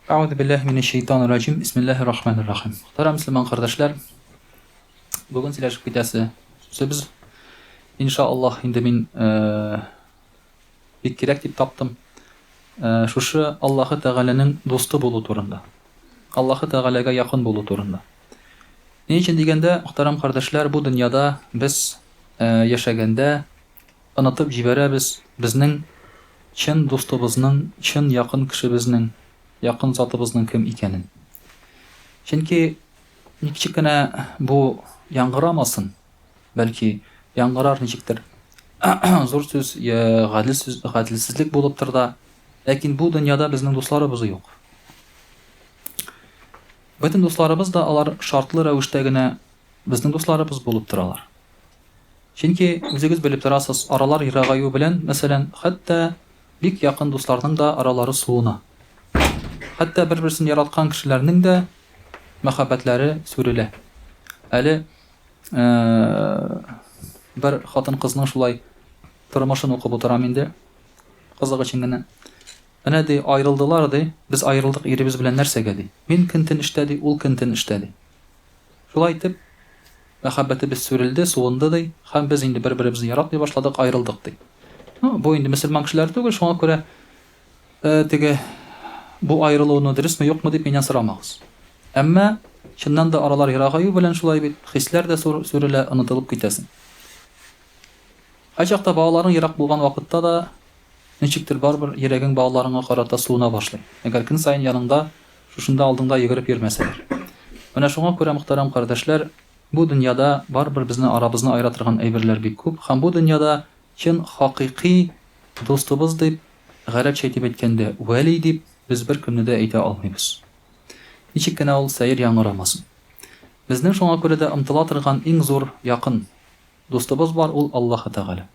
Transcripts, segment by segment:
Әгъүзу биллаһи минәш шәйтанир раҗим. Бисмиллаһир рахманир рахим. Мөхтәрәм мөселман кардәшләр, бүген сөйләшеп китәсе сүзебез иншаллаһ инде мин э, бик кирәк дип таптым. Э, шушы Аллаһы Тәгаләнең дусты булу турында. Аллаһы Тәгаләгә якын булу турында. Ни өчен дигәндә, мөхтәрәм кардәшләр, бу дөньяда без э, яшәгәндә Онытып җибәрәбез безнең чын дустыбызның, чын якын кешебезнең, якын затыбызның кем икәнен. Чөнки ничек кенә бу яңгырамасын, бәлки яңгырар ничектер зур сүз, я гадел сүз, гаделсезлек булыптыр да, ләкин бу дөньяда безнең дусларыбыз юк. Бөтен дусларыбыз да алар шартлы рәвештә генә безнең дусларыбыз булып торалар. Чөнки, үзегез белеп торасыз, аралар ерагаю белән, мәсәлән, хәтта бик якын дусларның да аралары суына. Хәтта бер-берсен яраткан кешеләрнең дә мәхәббәтләре сүрелә. Әле бер хатын-кызның шулай тормышын укып утырам инде, кызык өчен генә. Менә, ди, аерылдылар, ди, без аерылдык иребез белән нәрсәгә, ди. Мин көн-төн эштә, ди, ул көн-төн эштә, ди. Шулай итеп, мәхәббәтебез сүрелде, суынды, ди, һәм без инде бер-беребезне яратмый башладык, аерылдык, ди. Ну, бу инде мөселман кешеләре түгел, шуңа күрә теге бу аерылуны дөресме, юкмы дип миннән сорамагыз. Әмма чыннан да аралар ерагаю белән шулай бит, хисләр дә сүрелә, онытылып китәсең. Кайчакта балаларың ерак булган вакытта да ничектер барыбер йөрәгең балаларыңа карата суына башлый. Әгәр көн саен яныңда Шушында алдыңда йөгереп йөрмәсәләр. Менә шуңа күрә, мөхтәрәм кардәшләр, бу дөньяда барыбер безне арабызны аера торган әйберләр бик күп һәм бу дөньяда чын хакыйкый дустыбыз дип, гарәпчә итеп әйткәндә, вәли дип без беркемне дә әйтә алмыйбыз. Ничек кенә ул сәер яңгырамасын. Безнең шуңа күрә дә омтыла торган иң зур якын дустыбыз бар, ул Аллаһы Тәгалә.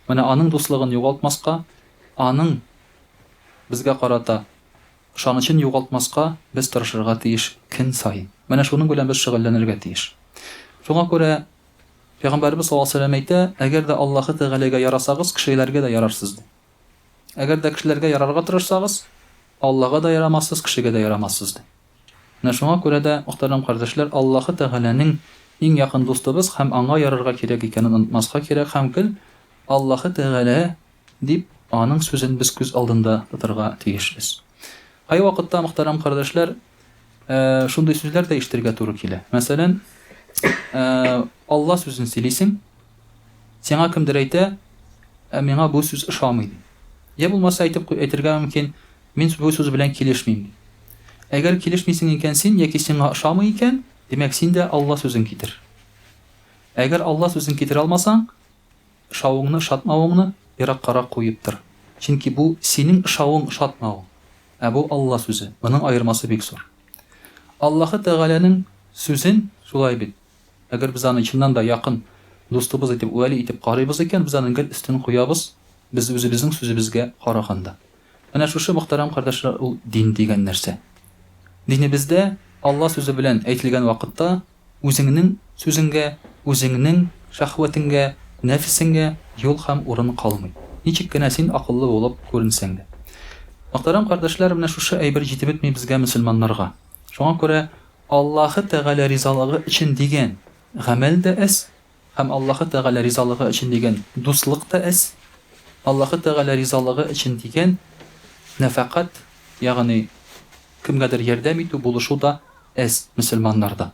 Менә аның дуслыгын югалтмаска, аның безгә карата Ышанычын югалтмаска без тырышырга тиеш көн саен. Менә шуның белән без шөгыльләнергә тиеш. Шуңа күрә Пәйгамбәребез саллаллаһу алейһи ва сәлләм әйтә, Әгәр дә Аллаһы Тәгаләгә ярасагыз, кешеләргә дә ярарсыз, ди. Әгәр дә кешеләргә ярарга тырышсагыз, Аллага да ярамассыз, кешегә дә ярамассыз, ди. Менә шуңа күрә дә, мөхтәрәм кардәшләр, Аллаһы Тәгаләнең иң якын дустыбыз һәм аңа ярарга кирәк икәнен онытмаска кирәк һәм гел Аллаһы Тәгалә Дип, аның сүзен без күз алдында тотарга тиешбез. Кайвакытта, мөхтәрәм кардәшләр, шундый сүзләр дә ишетергә туры килә. Мәсәлән, Алла сүзен сөйлисең, сиңа кемдер әйтә, ә миңа бу сүз ошамый ди. Я булмаса әйтеп әйтергә мөмкин, мин бу сүз белән килешмим ди. Әгәр килешмисең икән син яки сиңа ошамый икән, димәк син дә Алла сүзен китер. Әгәр Алла сүзен китерә алмасаң, Ошавыңны, ошатмавыңны ераккарак куеп тор. Чөнки бу синең ошавың, ошатмавың. Ә бу Алла сүзе. Моның аермасы бик зур. Аллаһы Тәгаләнең сүзен, шулай бит, әгәр без аны чыннан да якын дустыбыз итеп, вәли итеп карыйбыз икән, без аның гел өстен куябыз, без үзебезнең сүзебезгә караганда. Менә шушы, мөхтәрәм кардәшләр, ул дин дигән нәрсә. Динебездә Алла сүзе белән әйтелгән вакытта Үзеңнең сүзеңгә, үзеңнең шәһвәтеңгә, нәфесеңгә юл һәм урын калмый. Ничек кенә син акыллы булып күренсәң дә. Мөхтәрәм кардәшләр, менә шушы әйбер җитеп бетми безгә, мөселманнарга. Шуңа күрә Аллаһы Тәгалә ризалыгы өчен дигән гамәл дә әз һәм Аллаһы Тәгалә ризалыгы өчен дигән дуслык та әз, Аллаһы Тәгалә ризалыгы өчен дигән нәфәкать, ягъни кемгәдер ярдәм итү, булышу да әз мөселманнарда.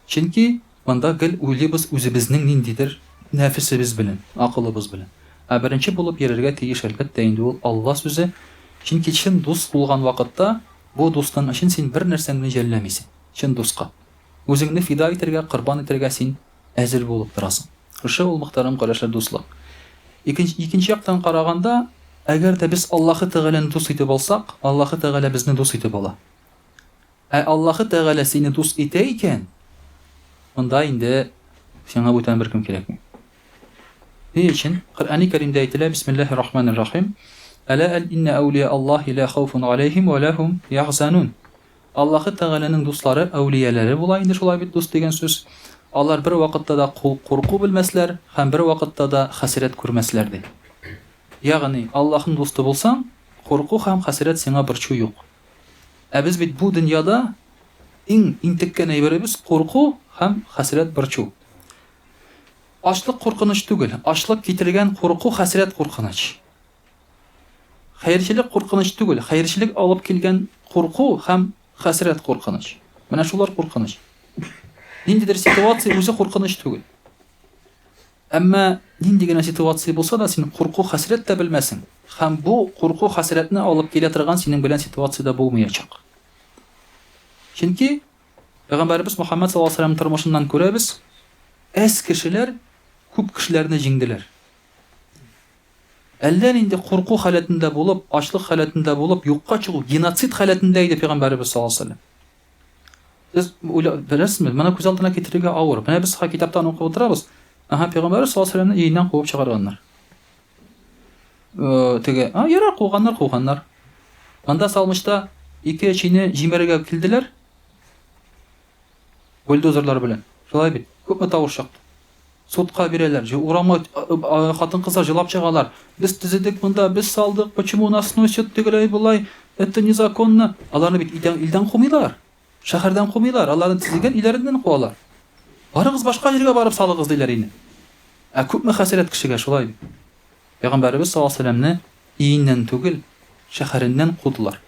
Чөнки монда гел уйлыйбыз үзебезнең ниндидер нәфесебез белән, акылыбыз белән. Ә беренче булып йөрергә тиеш, әлбәттә инде, ул Алла сүзе. Чөнки чын дус булган вакытта бу дустың өчен син бер нәрсәңне жәлләмисең, чын дуска. Үзеңне фида итәргә, корбан итәргә син әзер булып торасың. Шушы ул, мөхтәрәм кардәшләр, дуслык. Икенче, икенче яктан караганда, әгәр дә без Аллаһы Тәгаләне дус итеп алсак, Аллаһы Тәгалә безне дус итеп ала. Ә Аллаһы Тәгалә сине дус итә икән, монда инде сиңа бүтән беркем кирәкми. Ни өчен? Коръәни Кәримдә әйтелә, Бисмиллаһир Рахманир Рахим, Әлә әл иннә әүлия Аллаһи ла хауфун алейһим ва ла хум яхзанун. Аллаһы Тәгаләнең дуслары, әүлияләре була инде шулай бит дус дигән сүз. Алар бер вакытта да курку белмәсләр һәм бер вакытта да хәсрәт күрмәсләр ди. Ягъни, Аллаһның дусты булсаң, курку һәм хәсрәт сиңа борчу юк. Ә без бит бу дөньяда иң интеккән әйберебез курку һәм хәсрәт борчу. Ачлык куркыныч түгел, ачлык китергән курку, хәсрәт куркыныч. Хәерчелек куркыныч түгел, хәерчелек алып килгән курку һәм хәсрәт куркыныч. Менә шулар куркыныч. Ниндидер ситуация үзе куркыныч түгел. Әмма нинди генә ситуация булса да, син курку, хәсрәт тә белмәсең. Һәм бу курку, хәсрәтне алып килә торган синең белән ситуация дә булмаячак. Чөнки Пәйгамбәребез Мөхәммәд саллаллаһу алейһи ва сәлләм тормышыннан күрәбез, әз кешеләр күп кешеләрне җиңделәр. Әллә нинди курку халәтендә булып, ачлык халәтендә булып, юкка чыгу, геноцид халәтендә иде Пәйгамбәребез саллаллаһу алейһи ва сәлләм. Сез уйла, беләсезме, моны күз алдына китерергә авыр. Менә без хәзер китаптан укып утырабыз. Аһа, Пәйгамбәребез саллаллаһу алейһи ва сәлләмне өеннән куып чыгарганнар. Э, теге, а, ярар, куганнар, куганнар. Монда салмышта ике чине җимерергә килделәр. Бульдозерлар белән. Шулай бит. Күпме тавыш чыкты. Судка бирәләр, урамга хатын-кызлар җылап чыгалар. Без төзедек монда, без салдык, почему нас сносят, тегеләй болай, это незаконно. Аларны бит илдән, илдән кумыйлар. Шәһәрдән кумыйлар, аларны төзегән өйләреннән куалар. Барыгыз башка җиргә барып салыгыз диләр инде. Ә күпме хәсрәт кешегә, шулай бит. Пәйгамбәребез саллаллаһу алейһи ва сәлләмне өеннән түгел, шәһәреннән кудылар.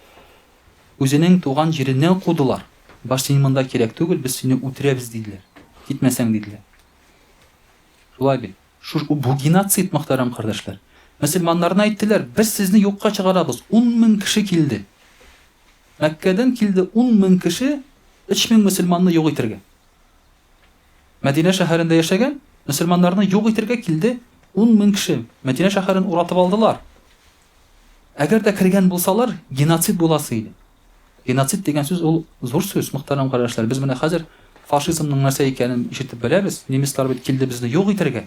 Үзенең туган җиреннән кудылар. Баш син монда кирәк түгел, без сине үтерәбез, диделәр. Китмәсәң, диделәр. Шулай бит. Шу, бу геноцид, мөхтәрәм кардәшләр. Мөселманнарны әйттеләр, без сезне юкка чыгарабыз. 10 мең кеше килде. Мәккәдән килде 10 мең кеше, 3 мең мөселманны юк итергә. Мәдинә шәһәрендә яшәгән мөселманнарны юк итергә килде 10 мең кеше. Мәдинә шәһәрен уратып алдылар. Әгәр дә кергән булсалар, геноцид буласы иде. Геноцид дигән сүз ул зур сүз, мөхтәрәм кардәшләр. Без менә хәзер фашизмның нәрсә икәнен ишетеп беләбез. Немецлар бит килде безне юк итәргә.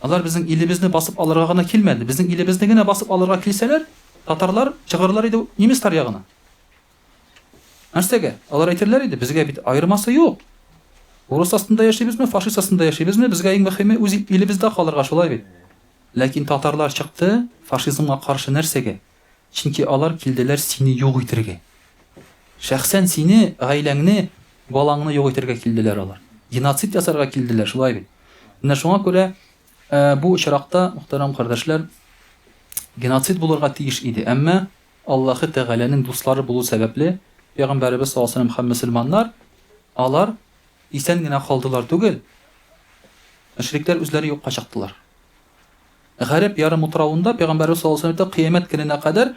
Алар безнең илебезне басып алырга гына килмәде. Безнең илебезне генә басып алырга килсәләр, татарлар чыгарлар иде немецлар ягына. Нәрсәгә? Алар әйтерләр иде, безгә бит аермасы юк. Урыс астында яшибезме, фашист астында яшибезме, безгә иң мөһиме үз илебездә калырга, шулай бит. Ләкин татарлар чыкты фашизмга каршы нәрсәгә? Чөнки алар килделәр сине юк итергә. Шәхсән сине, гаиләңне, балаңны юк итергә килделәр алар. Геноцид ясарга килделәр, шулай бит. Менә шуңа күрә бу очракта, мөхтәрәм кардәшләр, геноцид булырга тиеш иде. Әмма Аллаһы Тәгаләнең дуслары булу сәбәпле, Пәйгамбәребез саллаллаһу алейһи ва сәлләм һәм мөселманнар, алар исән генә калдылар түгел, мөшрикләр үзләре юкка чыктылар. Гарәп ярымутравында Пәйгамбәребез саллаллаһу алейһи ва сәлләм кыямәт көненә кадәр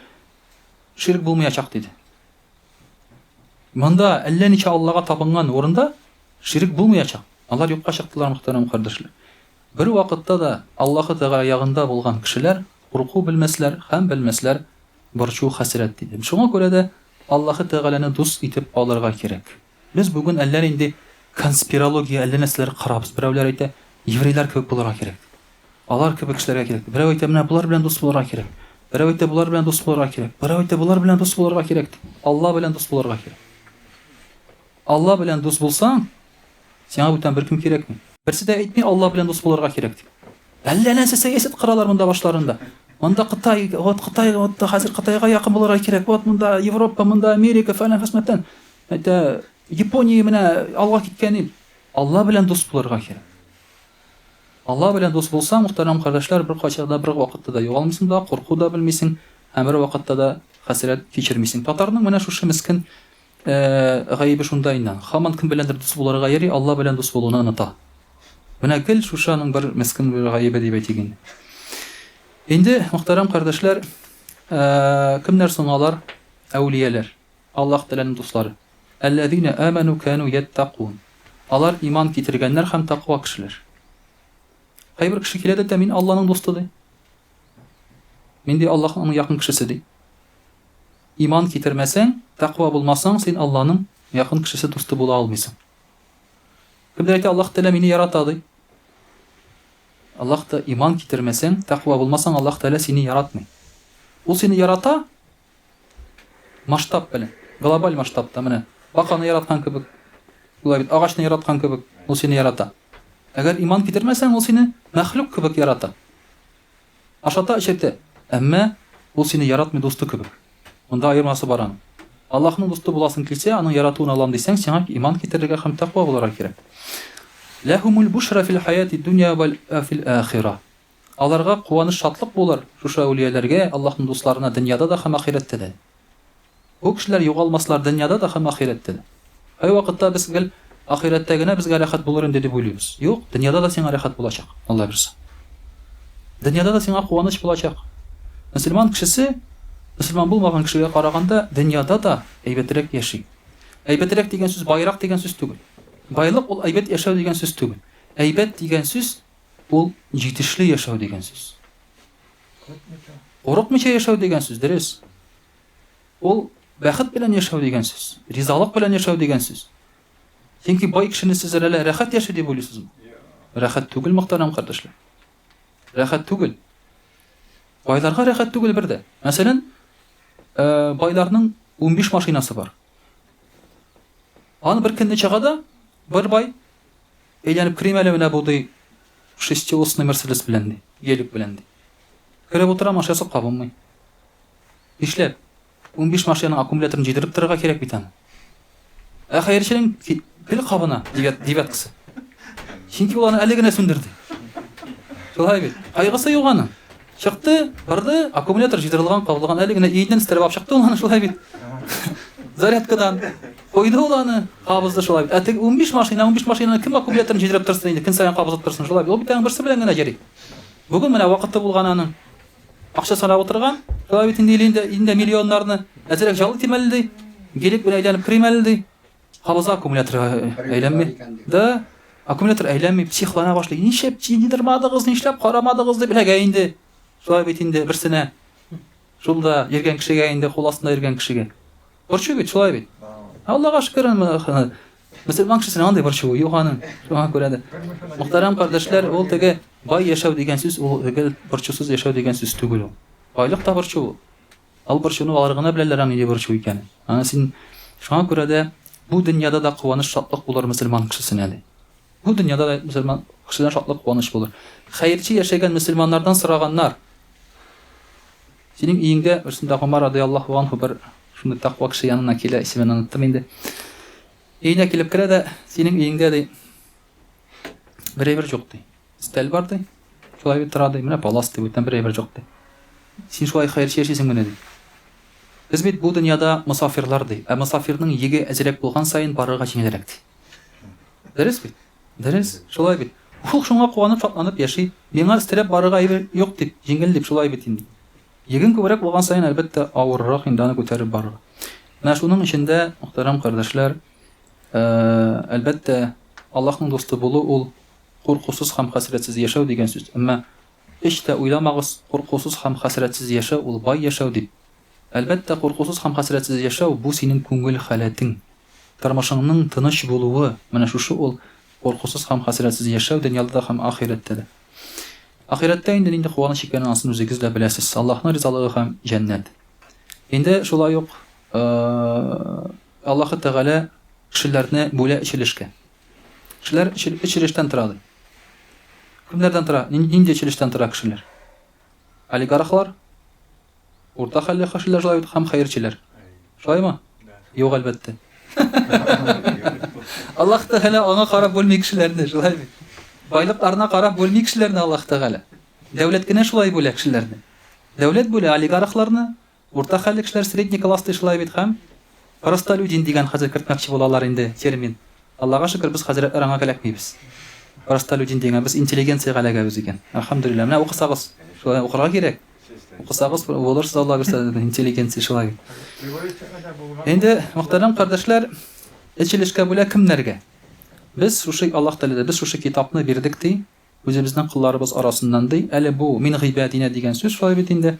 ширк булмаячак диде. Монда әллә ничә Аллага табынган урында ширк булмаячак. Алар юкка чыктылар, мөхтәрәм кардәшләр. Бер вакытта да Аллаһы Тәгалә ягында булган кешеләр курку белмәсләр һәм белмәсләр борчу, хәсрәт, диде. Шуңа күрә дә Аллаһы Тәгаләне дус итеп алырга кирәк. Без бүген әллә нинди конспирология, әллә нәрсәләр корабыз. Берәүләр әйтә, еврейлар кебек булырга кирәк. Алар кебек эшләргә кирәк. Берәү әйтә, менә болар белән дус булырга кирәк. Берәү әйтә, болар белән дус булырга кирәк. Берәү әйтә, болар белән дус булырга кирәк. Алла белән дус булырга кирәк. Алла белән дус булсаң, сиңа бүтән беркем кирәкми. Берсе дә әйтми, Алла белән дус булырга кирәк дип. Әллә нәрсә сәясәт коралар монда башларында. Монда Кытай, вот Кытай, вот хәзер Кытайга якын булырга кирәк. Вот монда Европа, монда Америка, фәлән фәсмәтән. Әйтә, Япония менә алга киткән ил. Алла белән дус булырга кирәк. Алла белән дус булсаң, мөхтәрәм кардәшләр, беркайчан да, бер вакытта да югалмыйсың да, курку да белмисең һәм бер вакытта да хәсрәт кичермисең. Татарның менә шушы мескен гаебе шунда инде. Һаман кем беләндер дус булырга йөри, Алла белән дус булуны оныта. Менә гел шушы аның бер мескен бер гаебе дип әйтик инде. Инде, мөхтәрәм кардәшләр, кемнәр соң алар? Әүлияләр. Аллаһ Тәгаләнең дуслары. Әлләзинә амәнү кәнү яттакун. Алар иман китергәннәр һәм таква кешеләр. Кайбер кеше килә дә әйтә, мин Аллаһның дусты ди. Мин ди Аллаһның якын кешесе ди. Иман китермәсәң, тәкъва булмасаң, син Алланың якын кешесе, дусты була алмыйсың. Кемдер әйтә, Аллаһ Тәгалә мине ярата, ди. Аллаһ та иман китермәсәң, тәкъва булмасаң, Аллаһ Тәгалә сине яратмый. Ул сине ярата масштаб белән, глобаль масштабта менә баканы яраткан кебек, шулай бит, агачны яраткан кебек, ул сине ярата. Әгәр иман китермәсәң, ул сине мәхлук кебек ярата. Ашата, эчертә. Әмма ул сине яратмый дусты кебек. Монда аермасы бар аның. Аллаһның дусты буласың килсә, аның яратуын алам дисәң, сиңа иман китерергә һәм тәкъва булырга кирәк. Ләһумул бушра фил хаяти дөнья вәл фил ахира. Аларга куаныч шатлык булыр, шушы әүлияләргә, Аллаһның дусларына дөньяда да һәм ахирәттә дә. Бу кешеләр югалмаслар дөньяда да һәм ахирәттә дә. Кайвакытта без гел ахирәттә генә безгә рәхәт булыр инде дип уйлыйбыз. Юк, дөньяда да сиңа рәхәт булачак, Алла бирса. Дөньяда да сиңа куаныч булачак. Мөселман кешесе мөселман булмаган кешегә караганда дөньяда да әйбәтрәк яши. Әйбәтрәк дигән сүз байрак дигән сүз түгел. Байлык ул әйбәт яшәү дигән сүз түгел. Әйбәт дигән сүз ул җитешле яшәү дигән сүз. Курыкмыйча яшәү дигән сүз, дөрес. Ул бәхет белән яшәү дигән сүз, ризалык белән яшәү дигән сүз. Чөнки бай кешене сез әллә рәхәт яши дип уйлыйсызмы? Рәхәт түгел, мөхтәрәм кардәшләр. Рәхәт түгел. Байларга рәхәт түгел бер дә. Мәсәлән, э, байларның 15 машинасы бар. Аны бер көнне чыга да, бер бай әйләнеп керим әле менә бу ди шестиосный Мерседес белән ди, гелик белән ди. Кереп утыра, машинасы кабынмый. Нишләп? 15 машинаның аккумуляторын җыйдырып торырга кирәк бит аны. Ә хәерченең гел кабына, девяткасы. Чөнки ул аны әле генә сүндерде. Шулай бит. Кайгысы юк аның. Чыкты, барды, аккумулятор җыйдырылган, кабылган, әле генә өеннән өстерәп алып чыкты ул аны, шулай бит. Зарядкадан куйды ул аны, кабызды шулай бит. Ә теге 15 машина, 15 машинаны кем аккумуляторын җыйдырып торсын инде, көн саен кабызып торсын, шулай бит. Ул бит аның берсе белән генә йөри. Бүген менә вакыты булган аның. Акча санап утырган, шулай бит инде, инде, инде миллионнарны. Әзрәк җал итим әле, ди. Гелик белән әйләнеп керим әле, ди. Кабыза аккумулятор әйләнми. Да, аккумулятор әйләнми, психлана башлый. Нишләп җыйдырмадыгыз, нишләп карамадыгыз дип эләгә инде. Шулай бит инде берсенә. Шул да йөргән кешегә инде, кул астында йөргән кешегә. Борчу бит, шулай бит. Аллага шөкер, мөселман кешесенең андый борчуы юк аның. Шуңа күрә дә. Мөхтәрәм кардәшләр, ул теге бай яшәү дигән сүз, ул гел борчусыз яшәү дигән сүз түгел ул. Байлык та борчу ул. Ул борчуны алар гына беләләр аның нинди борчу икәнен. Аны син шуңа күрә дә бу дөньяда да куаныч, шатлык булыр мөселман кешесенә ди. Бу дөньяда да мөселман кешедән шатлык, куаныч булыр. Хәерче яшәгән мөселманнардан сораганнар. Синең өеңдә берсендә Гомар радыяллаһу анһу бер шундый тәкъва кеше янына килә, исемен оныттым инде. Өенә килеп керә дә, синең өеңдә ди бер әйбер юк ди. Өстәл бар ди. Шулай бит тора ди. Менә палас ди, бүтән бер әйбер юк ди. Син шулай хәерче яшисең менә ди. Без бит бу дөньяда мосафирлар ди. Ә мосафирның йөге әзрәк булган саен барырга җиңелрәк ди. Дөрес бит? Дөрес, шулай бит. Ул шуңа куанып, шатланып яши. Миңа өстерәп барырга әйбер юк дип, җиңел дип, шулай бит инде. Йөгең күбрәк булган саен, әлбәттә, авыррак инде аны күтәреп барырга. Менә шуның өчен дә, мөхтәрәм кардәшләр, әлбәттә, Аллаһның дусты булу ул куркусыз һәм хәсрәтсез яшәү дигән сүз. Әмма һич тә уйламагыз, куркусыз һәм хәсрәтсез яшәү ул бай яшәү дип. Әлбәттә, куркусыз һәм хәсрәтсез яшәү, бу синең күңел халәтең. Тормышыңның тыныч булуы, менә шушы ул куркусыз һәм хәсрәтсез яшәү дөньяда да һәм ахирәттә дә. Ахирәттә инде нинди куаныч икәнен анысын үзегез дә беләсез, Аллаһның ризалыгы һәм җәннәт. Инде шулай ук Аллаһы Тәгалә кешеләрне бүлә өч өлешкә. Кешеләр өч өлештән тора ди. Кемнәрдән тора? Нинди өч өлештән тора кешеләр? Олигархлар, Урта хәлле кешеләр шулай бит һәм хәерчеләр. Шулаймы? Юк, әлбәттә. Аллаһ Тәгалә аңа карап бүлми кешеләрне, шулай бит. Байлыкларына карап бүлми кешеләрне Аллаһ Тәгалә. Дәүләт кенә шулай бүлә кешеләрне. Дәүләт бүлә олигархларны, урта хәлле кешеләр, средний класс ди шулай бит һәм простолюдин дигән хәзер кертмәкче булалар инде термин. Аллага шөкер, без хәзрәтләр аңа эләкмибез. Простолюдин дигән, без интеллигенциягә эләгәбез икән. Әлхәмдүлилләһ. Менә укысагыз, шулай укырга кирәк. Укысагыз, булырсыз, Алла бирсә, интеллигенция шулай. Инде, мөхтәрәм кардәшләр, өч өлешкә бүлә кемнәргә? Без шушы Аллаһ Тәгалә без шушы китапны бирдек ди, үзебезнең колларыбыз арасыннан ди. Әле бу мин гыйбадина дигән сүз шулай бит инде.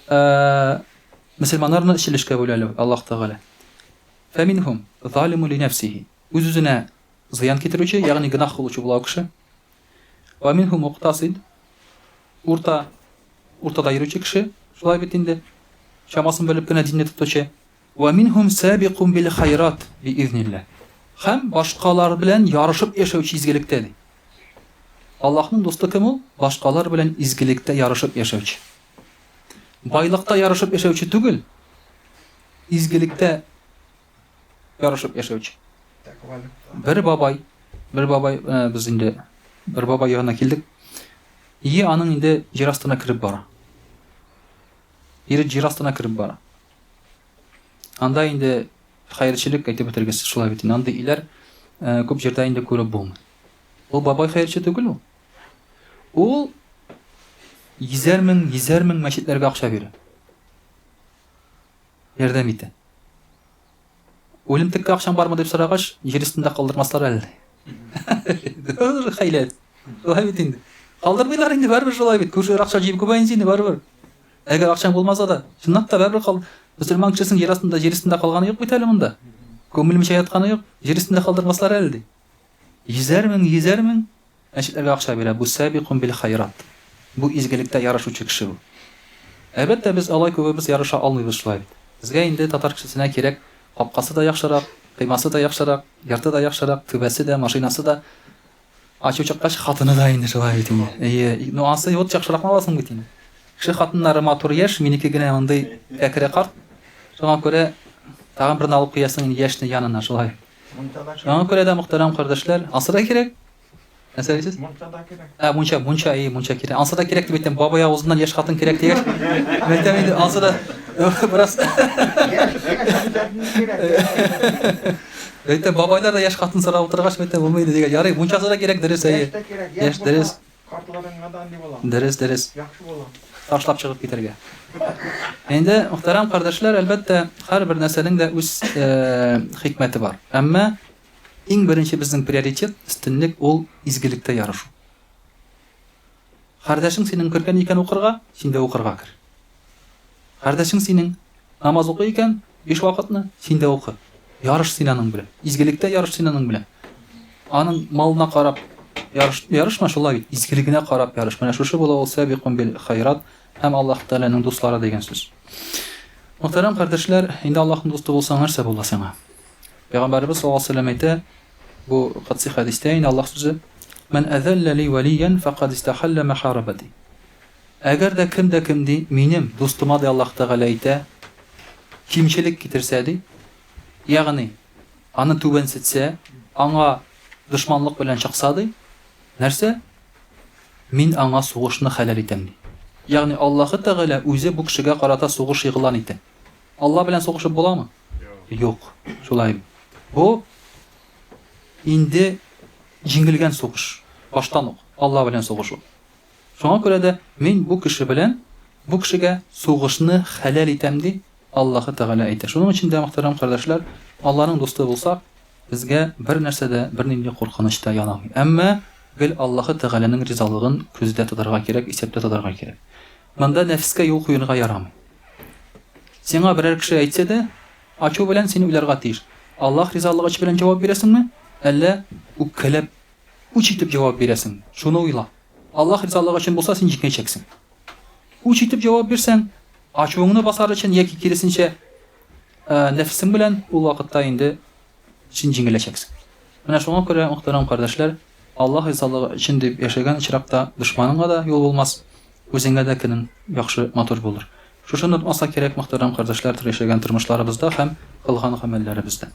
Э, мөселманнарны өч өлешкә бүлә әле Аллаһ Тәгалә. Фәминһум залиму ли нәфсихи. Үз-үзенә зыян китерүче, ягъни гөнаһ кылучы була ул кеше. Вә минһум муктасид. Урта, уртада йөрүче кеше, шулай бит инде. Чамасын белеп кенә динне тотучы. Вә минһум сабикун бил хайрат би изнилләһ. Һәм башкалар белән ярышып яшәүче изгелектә ди. Аллаһның дусты кем ул? Башкалар белән изгелектә ярышып яшәүче. Байлыкта ярышып яшәүче түгел, изгелектә. Ярышып яшәүче. Бер бабай, бер бабай, э, без инде бер бабай янына килдек. Ие аның инде җир астына кереп бара. Ире җир астына кереп бара. Анда инде хәерчелек әйтеп бетергесез шулай бит инде. Андый өйләр э, күп җирдә инде күреп булмый. Ул бабай хәерче түгел ул. Ул йөзәр мең, йөзәр мең мәчетләргә акча бирә. Ярдәм итә. Үлемтеккә акчаң бармы дип сорагач, җир өстендә калдырмаслар әле. Хәйлә. Шулай бит инде. Калдырмыйлар инде, барыбер шулай бит. Күршеләр акча җыеп күбәенсә инде барыбер. Әгәр акчаң булмаса да, чынлап та барыбер кал. Мөселман кешесенең җир астында, җир өстендә калганы юк бит әле монда. Күмелмичә ятканы юк. Җир өстендә калдырмаслар әле ди. Йөзәр мең, йөзәр мең мәчетләргә акча бирә. Бу сабикун бил хайрат. Бу изгелектә ярышучы кеше бу. Әлбәттә, без алай күбебез ярыша алмыйбыз шулай бит. Безгә инде татар кешесенә кирәк капкасы да яхшырак, коймасы да яхшырак, йорты да яхшырак, түбәсе дә, машинасы да. Ачу чыккач, хатыны да инде шулай бит инде. Әйе, ну ансы вот яхшыракны аласың бит инде. Кеше хатыннары матур яшь, минеке генә мондый кәкре карт. Шуңа күрә тагын берне алып куясың инде яшьне янына шулай. Шуңа күрә дә, мөхтәрәм кардәшләр, ансы да кирәк. Нәрсә дисез? Мунча да кирәк. Ә, мунча, мунча, әйе, мунча кирәк. Ансы да кирәк дип әйтәм, бабай авызыннан яшь хатын кирәк дигәч, мин әйтәм инде, ансы да бераз. Әйтәм, бабайлар да яшь хатын сорап утыргач, әйтәм, булмый инде дигән. Ярый, мунчасы да кирәк, дөрес, әйе. Яшь тә кирәк, яшь дөрес. Картларыңа да ни була. Дөрес, дөрес. Яхшы була. Ташлап чыгып китәргә. Инде, мөхтәрәм кардәшләр, әлбәттә, һәрбер нәрсәнең дә үз хикмәте бар. Әмма иң беренче безнең приоритет, өстенлек ул изгелектә ярышу. Кардәшең синең кергән икән укырга, син дә укырга кер. Кардәшең синең намаз укый икән, биш вакытны, син дә укы. Ярыш син аның белән. Изгелектә ярыш син аның белән. Аның малына карап ярыш, ярышма шулай бит. Изгелегенә карап ярыш. Менә шушы була ул сабикун бил хайрат һәм Аллаһ Тәгаләнең дуслары дигән сүз. Мөхтәрәм кардәшләр, инде Аллаһның дусты булсаң, нәрсә була сиңа? Пәйгамбәребез саллаллаһу алейһи ва сәлләм әйтә, бу кодси хәдистә инде Аллаһ сүзе, Ман әзәллә ли вәлиян фәкад истәхәллә мәхарабати. Әгәр дә кем дә кем, ди, минем дустыма, ди Аллаһ Тәгалә әйтә, кимчелек китерсә, ди, ягъни аны түбәнсетсә, аңа дошманлык белән чыкса, ди, нәрсә? Мин аңа сугышны хәләл итәм, ди. Ягъни Аллаһы Тәгалә үзе бу кешегә карата сугыш игълан итә. Алла белән сугышып буламы? Юк. Шулай. Бу инде җиңелгән сугыш. Баштан ук Алла белән сугышу. Шуңа күрә дә мин бу кеше белән, бу кешегә сугышны хәләл итәм, ди Аллаһы Тәгалә әйтә. Шуның өчен дә, мөхтәрәм кардәшләр, Алланың дусты булсак, безгә бер нәрсә дә, бернинди куркыныч та янамый. Әмма гел Аллаһы Тәгаләнең ризалыгын күздә тотарга кирәк, исәптә тотарга кирәк. Монда нәфескә юл куерга ярамый. Сиңа берәр кеше әйтсә дә, ачу белән син уйларга тиеш. Аллаһ ризалыгы белән җавап бирәсеңме, әллә үпкәләп, үч итеп җавап бирәсеңме? Шуны уйла. Аллаһ ризалыгы өчен булса, син җиңәчәксең. Үч итеп җавап бирсәң, ачуыңны басар өчен яки киресенчә, нәфесең белән, ул вакытта инде син җиңеләчәксең. Менә шуңа күрә, мөхтәрәм кардәшләр, Аллаһ ризалыгы өчен дип яшәгән очракта дошманыңа да юл булмас, үзеңә дә көнең яхшы, матур булыр. Шушыны онытмаска кирәк, мөхтәрәм кардәшләр, яшәгән тормышларыбызда һәм кылган гамәлләребездә.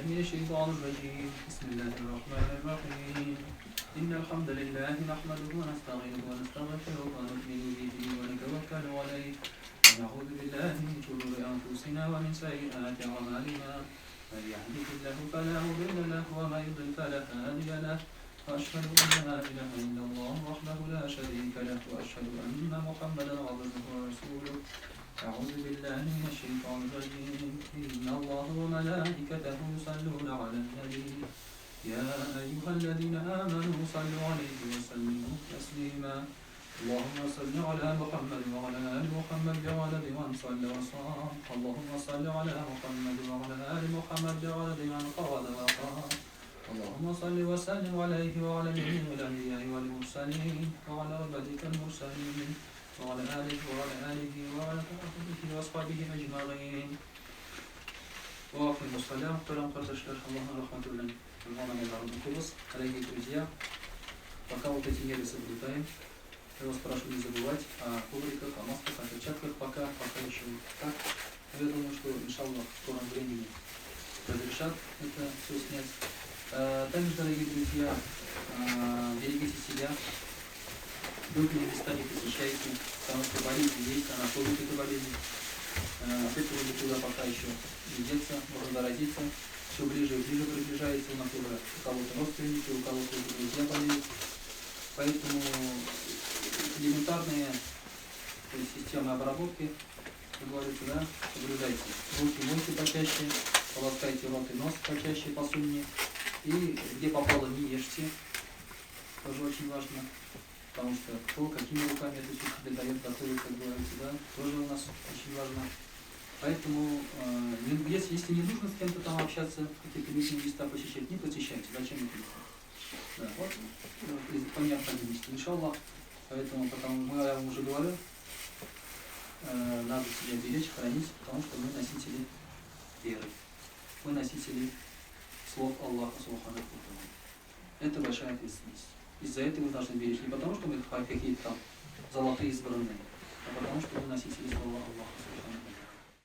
من الشيطان الرجيم بسم الله الرحمن الرحيم إن الحمد لله نحمده ونستعينه ونستغفره ونؤمن به ونتوكل عليه ونعوذ بالله من شرور أنفسنا ومن سيئات أعمالنا من يهده الله فلا مضل له ومن يضلل فلا هادي له وأشهد أن لا إله إلا الله وحده لا شريك له وأشهد أن محمدا عبده ورسوله أعوذ بالله من الشيطان الرجيم إن الله وملائكته يصلون على النبي يا أيها الذين آمنوا صلوا عليه وسلموا تسليما اللهم صل على محمد وعلى آل محمد بعدد من صلى وصام اللهم صل على محمد وعلى آل محمد بعدد من قعد وقام اللهم صل وسلم عليه وعلى جميع الأنبياء والمرسلين وعلى عبادك المرسلين وعلى آله وعلى آله وعلى آله وأصحابه أجمعين وأقيموا الصلاة Мөхтәрәм кардәшләр, Аллаһның рәхмәте белән җомга намазларын укыйбыз. Дорогие друзья, пока вот эти меры соблюдаем, я вас прошу не забывать о ковриках, о масках, о перчатках пока еще так. Но я думаю, что, иншаллах, в скором времени разрешат это все снять. Также, дорогие друзья, берегите себя, людные места не посещайте, потому что болезнь есть, она ходит, эта болезнь. От этого никуда пока еще не деться, можно заразиться. Все ближе и ближе приближается, у нас уже у кого-то родственники, у кого-то друзья болеют. Поэтому элементарные, то есть системы обработки, как говорится, да, соблюдайте. Руки мойте почаще, полоскайте рот и нос почаще по сунне. И где попало, не ешьте. Тоже очень важно. Потому что кто какими руками это все тебе дает, готовит, как говорится, да, тоже у нас очень важно. Поэтому, если не нужно с кем-то там общаться, какие-то личные места посещать, не посещайте. Зачем это? Да, вот, по необходимости, иншаллах. Поэтому, потому, я вам уже говорю, надо себя беречь, хранить, потому что мы носители веры. Мы носители слов Аллаха Субхану. Это большая ответственность. Из-за этого мы должны беречь. Не потому, что мы какие-то там золотые избранные, а потому, что мы носители слова Аллаха.